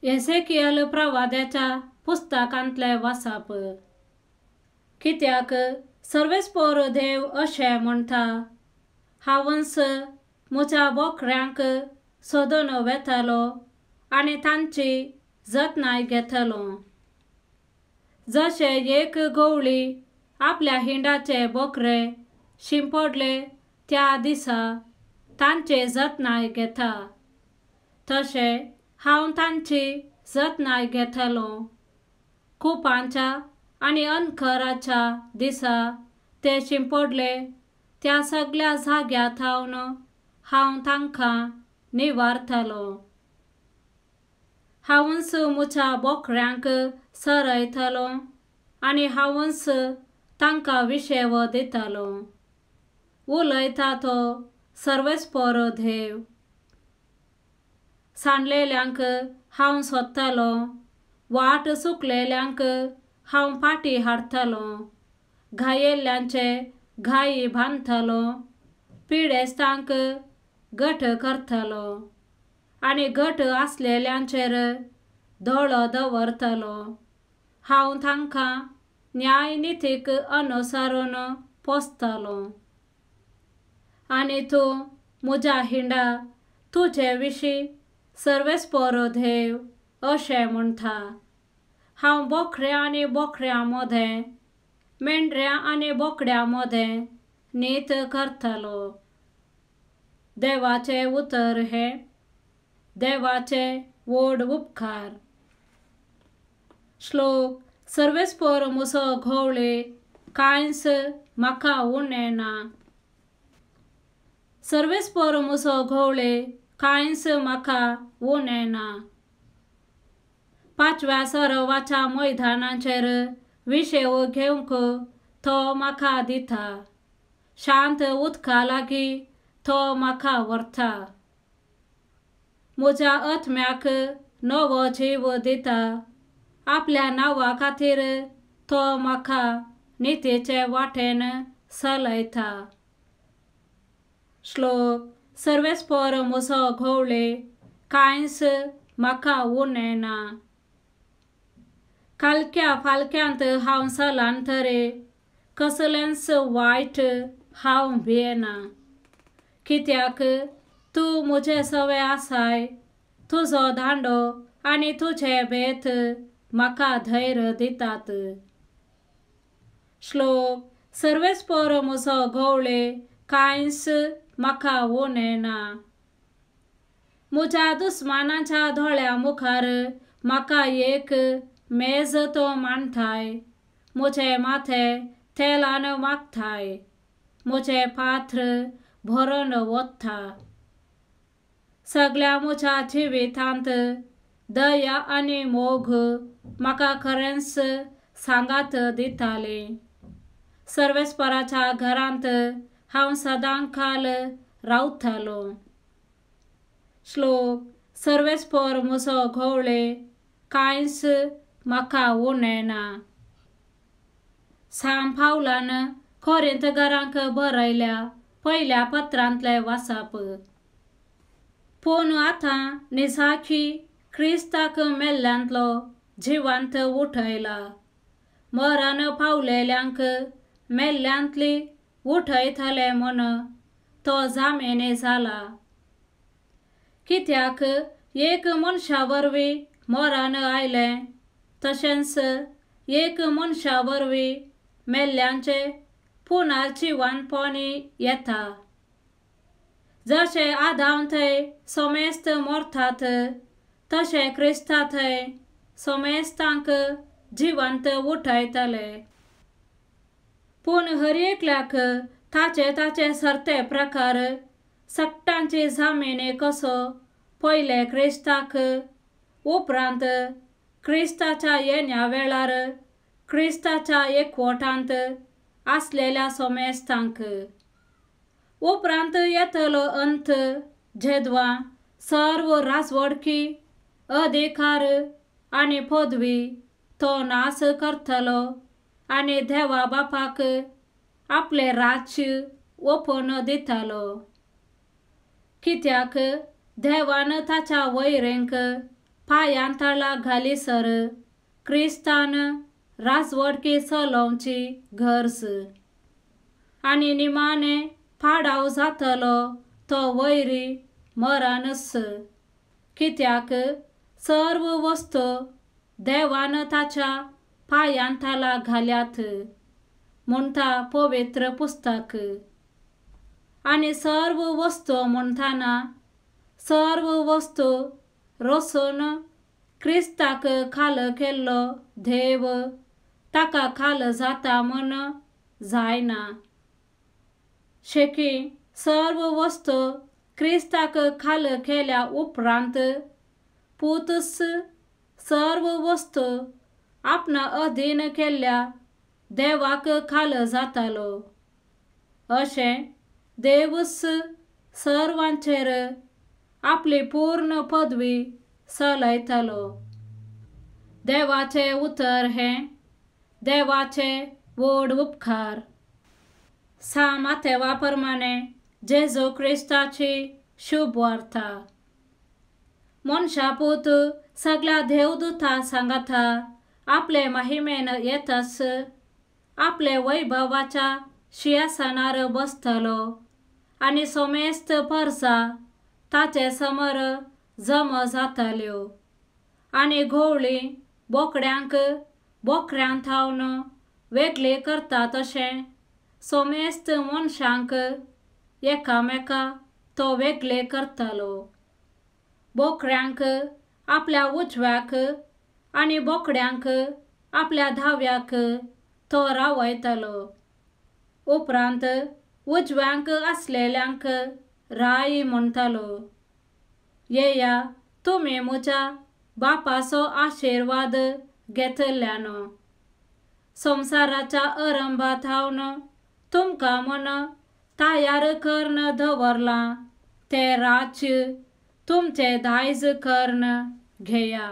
एझेकियल प्रवाद्याच्या पुस्तकांतले वाचप. कित्याक सर्वेस्पोर देव अशें म्हणटा, हांवच म्हज्या बोकड्यांक सोदून वेतलो आनी तांची जतनाय घेतलो. जशें एक गवळी आपल्या हिंडाचे बोकरे शिंपडले त्या दिसा तांची जतनाय घेता, तशें हांव तांची जतनाय घेतलो. कुपांच्या आनी अंधकाराच्या दिसा ते शिंपडले त्या सगळ्या जाग्या थावन हांव तांकां निवारतलो. हांवच म्हज्या बोकड्यांक सरयतलो आनी हांवच तांकां विशेव दितलो. उलयता तो सर्वेस्पोर देव. सांडलेल्यांक हांव सोदतलो, वाट चुकलेल्यांक हांव फाटी हाडटलो, घायेल्ल्यांचे घाई बांदतलो, पिडेस्तांक घट करतलो आनी घट आसलेल्यांचेर दोळो दवरतलो. हांव तांकां न्याय नितीक अनुसरून पोसतलो. आनी तूं म्हज्या हिंडा तुजे विशीं सर्वेस्पोर देव अशें म्हणटा, हांव बोकड्या आनी बोकड्यां मदें, मेंढऱ्यां आनी बोकड्यां मदें नीत करतलो. देवाचें उतर हें देवाचे व्हड उपकार. श्लोक. सर्वेस्पोर म्हजो घोवळे, कांयच म्हाका उणें ना. सर्वेस्पोर म्हजो घोवळे, कांयच म्हाका उणें ना. पांचव्या सरोवाच्या मैदानाचेर विशेव घेवंक तो म्हाका दिता, शांत उदका लागीं तो म्हाका व्हरता. म्हज्या आत्म्याक नवो जीव दिता, आपल्या नांवा खातीर तो म्हाका नितीचे वाटेन चलयता. श्लोक. सर्वेस्पोर म्हजो घोवळे, कांयच म्हाका उणें ना. कालक्या फालक्यांत हांव चलन तरी कसलेंच वायट हांव भियेना. कित्याक तूं म्हजे सवे आसाय, तुजो दांडो आनी तुजें बेत म्हाका धैर्य दितात. श्लोक. सर्वेस्पोर म्हजो घोवळे, कांयच म्हाका उणें ना. म्हज्या दुस्मानाच्या दोळ्यां मुखार म्हाका एक मेज तो मांडटाय, म्हजें माथें तेलान मागताय, म्हजें पात्र भरून वता. सगळ्या म्हज्या जिवितांत दया आनी मोग म्हाका खरेंच सांगात दिताले. सर्वेस्पराच्या घरांत हांव सदांकाल रावतलो. श्लोक. सर्वेस्पोर म्हजो घोवळे, कांयच म्हाका उणें ना. सांत पावलान कोरिंतकारांक बरयल्या पयल्या पत्रांतलें वाचप. पूण आतां निजाकी क्रिस्ताक मेल्ल्यांतलो जिवंत उठयला, मरण पावलेल्यांक मेल्ल्यांतली उठयतले म्हूण तो जामेने जाला. कित्याक एक मनशा वरवीं मरण आयलें, तशेंच एक मनशा वरवीं मेल्ल्यांचें पुनर्जिवनपणी येता. जशें आदाम थंय समेस्त मरतात, तशें क्रिस्ता थंय समेस्तांक जिवंत उठयतले. पूण हर एकल्याक ताचे ताचे सरते प्रकार सगटांची जामिने कसो पयले क्रिस्ताक, उपरांत क्रिस्ताच्या येण्या वेळार क्रिस्ताच्या एकवटांत आसलेल्या समेस्तांक. उपरांत येतलो अंत, जेदवा सर्व राजवडकी, अधिकार आनी पदवी तो नाश करतलो आनी देवा बापाक आपलें राज्य ओपून दितलो. कित्याक देवान ताच्या वैरेंक पांयांतळा घालीसर क्रिस्तान राजवटकी चलोवची गरज. आनी निमाणें पाडाव जातलो तो वैरी मरणच, कित्याक सर्व वस्तू देवान ताच्या पांयांतळा घाल्यात म्हणटा पवित्र पुस्तक. आनी सर्व वस्तू म्हणटाना सर्व वस्तू रसून क्रिस्ताक खाल केल्लो देव ताका खाल जाता म्हूण जायना. शेकी सर्व वस्तू क्रिस्ताक खाल केल्या उपरांत पूतच सर्व वस्तू आपणा अधीन केल्ल्या देवाक खाल जातालो. अशें देवच सर्वांचेर आपली पूर्ण पदवी चलयतालो. देवाचें उतर हें देवाचे व्हड उपकार. सा मातेवा प्रमाणे जेजू क्रिस्ताची शुभ वार्ता. मनशापूत सगळ्या देवदूता सांगाता आपले महिमेन येतच आपले वैभवाच्या शिंयासनार बसतलो आनी समेस्त परसा ताचे समर जमा जाताल्यो आनी घोवळी बोकड्यांक बोकड्यां थावन वेगळी करता तशें समेस्त मनशांक एकामेका तो वेगळे करतालो. बोकड्यांक आपल्या उजव्याक आनी बोकड्यांक आपल्या धाव्याक तो रावयतालो. उपरांत उजव्यांक आसलेल्यांक राय म्हणटालो, येया तुमी म्हज्या बापाचो आशिर्वाद घेतल्यानो, संवसाराच्या आरंभा थावन तुमकां म्हूण तयार करून दवरलां तें राज्य तुमचें दायज करून घेया.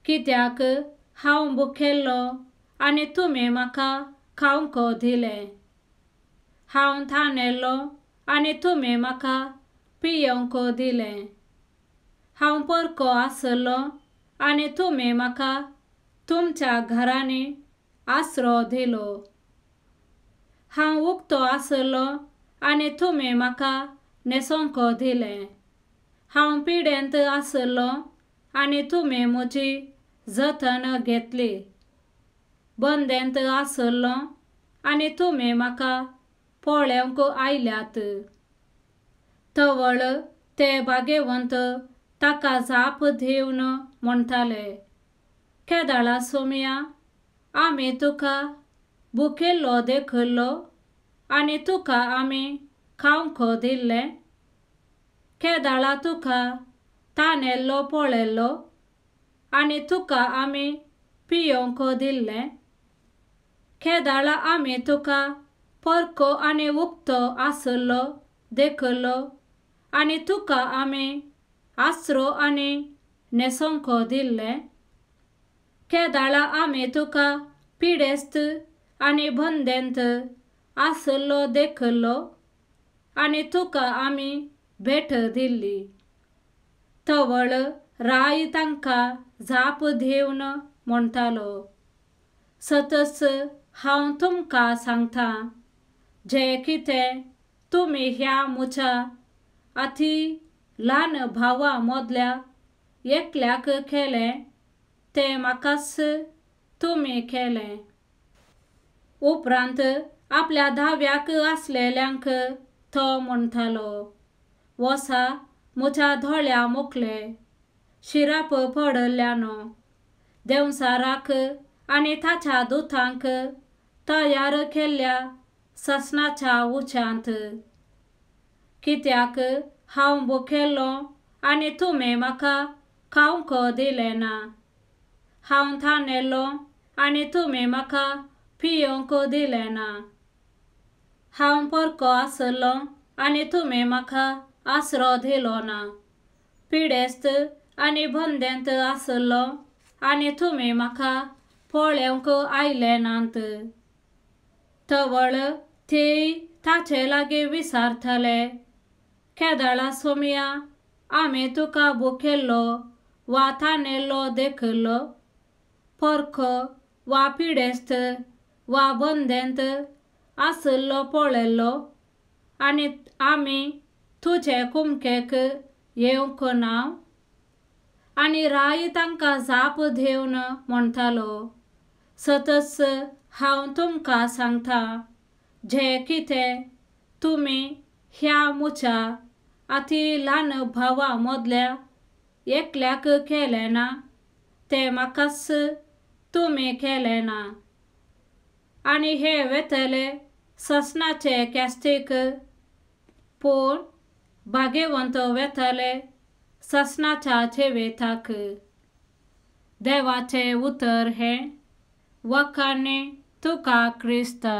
कित्याक हांव भुकेल्लो आनी तुमी म्हाका खावंक दिलें, हांव तानेल्लो आनी तुमी म्हाका पियोवंक दिलें, हांव परको आसलो आनी तुमी म्हाका तुमच्या घरांनी आसरो दिलो, हांव उक्तो आसलो आनी तुमी म्हाका न्हेसोवंक दिलें, हांव पिडेंत आसलो आनी तुमी म्हजी जतन घेतली, बंदेंत आसलो आनी तुमी म्हाका पळोवंक आयल्यात. तवळ ते भागेवंत ताका जाप दिवन म्हणटाले, केदाळा सोमया आमी तुका भुकेल्लो देखिल्लो आनी तुका आमी खावंक दिल्लें, केदाळा तुका तानेल्लो पळयल्लो आनी तुका आमी पियोवंक दिल्लें, केदाळा आमी तुका परको आनी उक्तो आसलो देखिल्लो आनी तुका आमी आसरो आनी न्हेसोवंक दिल्लें, केदाळा आमी तुका पिडेस्त आनी बंदेंत आसलो देखिल्लो आनी तुका आमी भेट दिल्ली. तवळ राय तांकां जाप दिवन म्हणटालो, सतच हांव तुमकां सांगता, जें कितें तुमी ह्या म्हज्या अती ल्हान भावा मदल्या एकल्याक केलें तें म्हाकाच तुमी केलें. उपरांत आपल्या धाव्याक आसलेल्यांक तो म्हणटालो, वसा म्हज्या दोळ्या मुखले शिराप पडल्यानो देंवचाराक आनी ताच्या दुतांक तयार केल्ल्या ससनाच्या उच्यांत, कित्याक हांव भुकेल्लो आनी तुमी म्हाका खावंक दिलें ना, हांव तानेल्लो आनी तुमी म्हाका पियोवंक दिलें ना, हांव परको आसलो आनी तुमी म्हाका आसरो दिलो ना, पिडेस्त आनी बंदेंत आसलो आनी तुमी म्हाका पळोवंक आयले नात. तवळ तेय ताचे लागीं विचारताले, केदाळा सोमया आमी तुका भुकेल्लो वा तानेल्लो देखिल्लो, परको वा पिडेस्त वा बंदेंत आशिल्लो पळयल्लो आनी आमी तुजे कुमकेक येवंक ना? आनी राय तांकां जाप दिवन म्हणटालो, सतच हांव तुमकां सांगता, जें कितें तुमी ह्या म्हज्या अती ल्हान भावा मदल्या एकल्याक केलें ना तें म्हाकाच तुमी केलें ना. आनी हे वेतले ससनाचे कॅस्टीक, पूण भाग्यवंत वेतले ससनाच्या जिविताक. देवाचें उतर हें. वखाणी तुका क्रिस्ता.